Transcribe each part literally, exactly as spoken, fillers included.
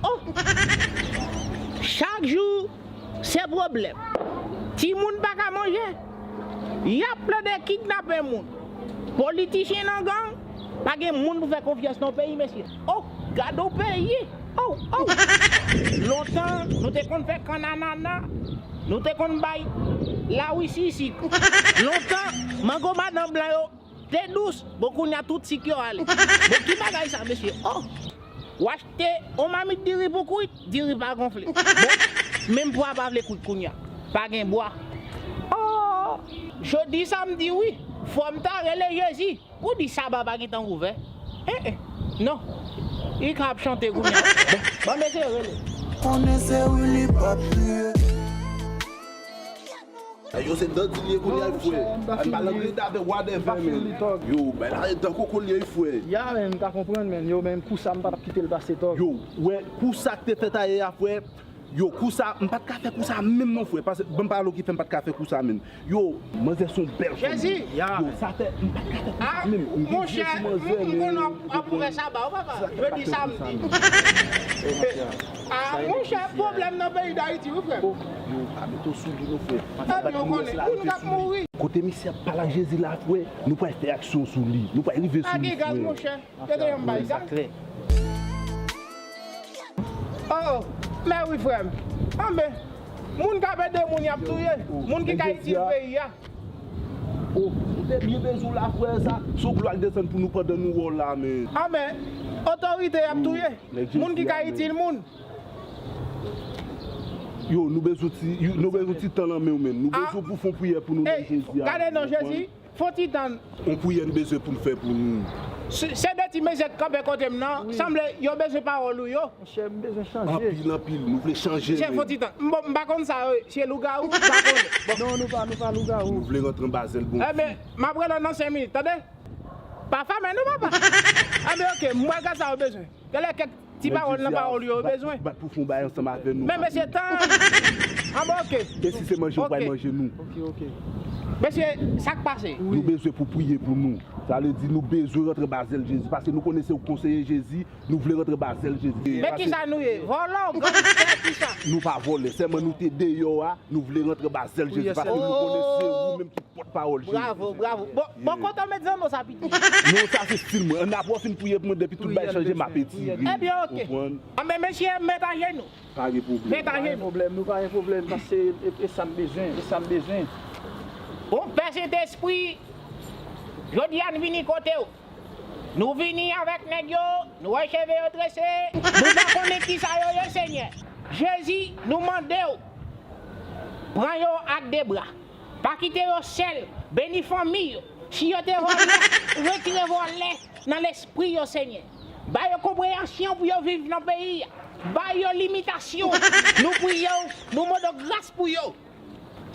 Oh! Chak jou, se pwoblèm. Timoun pa ka manje. Y ap plede kidnape moun. Politichen nan gang, pa gen moun pou fè konfyans nan peyi, mesye. Oh, gade yon peyi. Oh, oh. Lontan, nou te konn fè kann anana, nou te konn bay Larisi sik. Lontan, mango madan blan yo te dous, bon, kounye a tout sik yo ale. Bon, ki bagay sa, mesye? Oh! W achte yon mamit diri pou kwit, diri pa gonfle. Bon, menm bwa pa vle kwit kounye a. Pa gen bwa. Oh! Jodi samdi, wi. Fò m ta rele Jezi. Ou di Saba pa gentan ouvè? Eh, eh. Non. Li ka ap chante kounye a. Bon, ban m eseye rele. Konnen se Willy Papi. Yo, se dan di l ye koulye a, frè. Ann pa langle dave whatever, man. Yo, bay la dan koko l ye, frè. Ya, men, m ka konprann, men. Yo, men, kou sa, m pa t ap kite l pase, tòg. Yo, wè, kou sa k te fèt ayè a, frè. Yo, kou sa, m pa t ka fè kou sa menm non, frè. Paske, ban m pale w ki fè m pa t ka fè kou sa menm. Yo, manzè se yon bèl fanm. Jezi! Yo, sa fè, m pa t ka fè kou sa menm. M monchè, m konn w ap ouvè Saba, wi, papa. Jodi, samdi. Ah, monchè, pwoblèm nan peyi Dayiti, wi, frè. Yo, pa mete w sou li non, frè. Ebyen, ou konnen, moun k ap mouri. Kote misye ap pale ak Jezi la, frè, nou pral fè aksyon sou li. Nou pral rive sou li, frè. Pa gen gaz, monchè. Yo te janm bay gaz. Oh, oh, men wi, frè m. Anben, moun k ap ede moun y ap touye. Moun ki ka itil peyi a. Oh, ou te byen bezwen la, frè, sa. Se yon glwa k desann pou nou pandan nou wè w la, men. Anben, otorite y ap touye. Moun ki ka itil moun. Yo, nou bezwen ti, yo, nou bezwen ti tan nan men w, men. Nou bezwen pou fè yon priyè pou nou nan Jezi a. Gade non, Jezi, fè yon ti tan. Yon priyè n bezwen pou n fè pou nou. Se, se de ti mesye k kanpe kote m nan, sanble yo bezwen pawòl ou yo. Monchè, m bezwen chanje. Anpil, anpil, nou vle chanje, men. Chè, fè yon ti tan. M, bon, m pa konn sa yo, se lougawou, m pa konnen. Bon. Non, nou pa, nou pa lougawou. Nou vle rantre anba zèl Bondye. Enben, m ap rele w nan senk minit, tande? Pa fèmen non, papa. Enben, oke, m pral gad sa yo bezwen. Genlè kèk ti pawòl nan pawòl yo bezwen. Bat pou fon bay ansanm avè nou. Men mesye, tan. Anben, oke. E si se manje, ou pral manje nou. Oke, oke. Mesye, sa k pase? Nou bezwen pou priye pou nou. Sa vle di nou bezwen rantre anba zèl Jezi. Paske nou konnen se ou k konseye Jezi, nou vle rantre anba zèl Jezi. Men kisa nou ye? Vòlò, gangstè, kisa? Nou pa vòlè. Sèlman nou te deyò a, nou vle rantre anba zèl Jezi. Paske nou konnen se ou menm ki pòtpawòl Jezi. Bravo, bravo. Bon, bon, kote w met zanno sa, piti? Non, sa se stil mwen. Ann apre w fin priye pou mwen, depi tout bagay chanje, m ap etire. Ebyen, oke. Konprann? Anben, mesye, met ajenou. Pa gen pwoblèm. Met ajenou. Pa gen pwoblèm, nou pa gen pwoblèm, paske e, e sa m bezwen, e sa m bezwen. Bon, Pè Sentespri, jodi a n vini kote w. Nou vini avèk nèg yo, nou wè cheve yo trese, nou pa konnen kisa yo ye, Senyè. Jezi, nou mande w, pran yo ak de bra. Pa kite yo sèl, beni fanmi yo. Si yo te vòlè, retire vòlè nan lespri yo, Senyè. Ba yo konpreyansyon pou yo viv nan peyi a. Ba yo limitasyon. Nou priye w, nou mande w gras pou yo.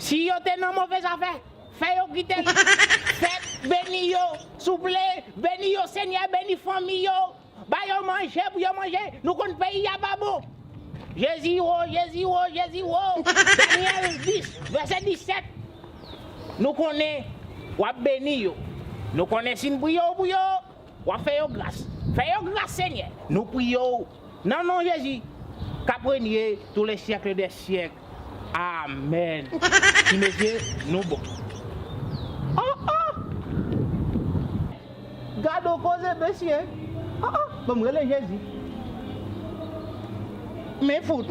Si yo te nan move zafè, fè yo kite l. Fè beni yo, souple, beni yo, Senyè, beni fanmi yo. Ba yo manje pou yo manje. Nou konn peyi a pa bon. Jezi wo, Jezi wo, Jezi wo. Danyèl dis, vèsè disèt. Nou konnen w ap beni yo. Nou konnen si n priye w pou yo, w ap fè yo gras. Fè yo gras, Senyè. Nou priye w nan non Jezi, k ap renye tous les siècles des siècles. Amèn. Ti mesye, nou bon. Oh, oh! Gade yon koze, mesye. Oh, oh! Bon, m rele Jezi. Men fout.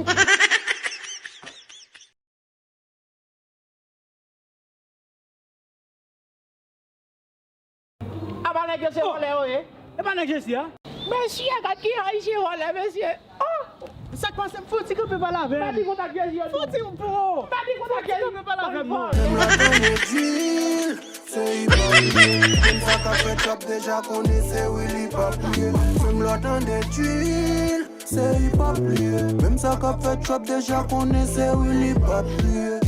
Apa nèg yo se vòlè yo ye? E pa nèg Jezi a? Mesye, gad ki ayisyen vòlè, mesye. Oh! Sa k pase? Fò ti kanpe pale avè m. Pa di kontak Jezi yo. Fò ti, bro. Pa di kontak Jezi. Fò ti kanpe pale avè m, non. Menm lè w tande drill, se hip hop li ye. Menm sa k ap fè trap deja konnen se Willy Papi ye. Menm lè w tande drill, se hip hop li ye. Menm sa k ap fè trap deja konnen se Willy Papi ye.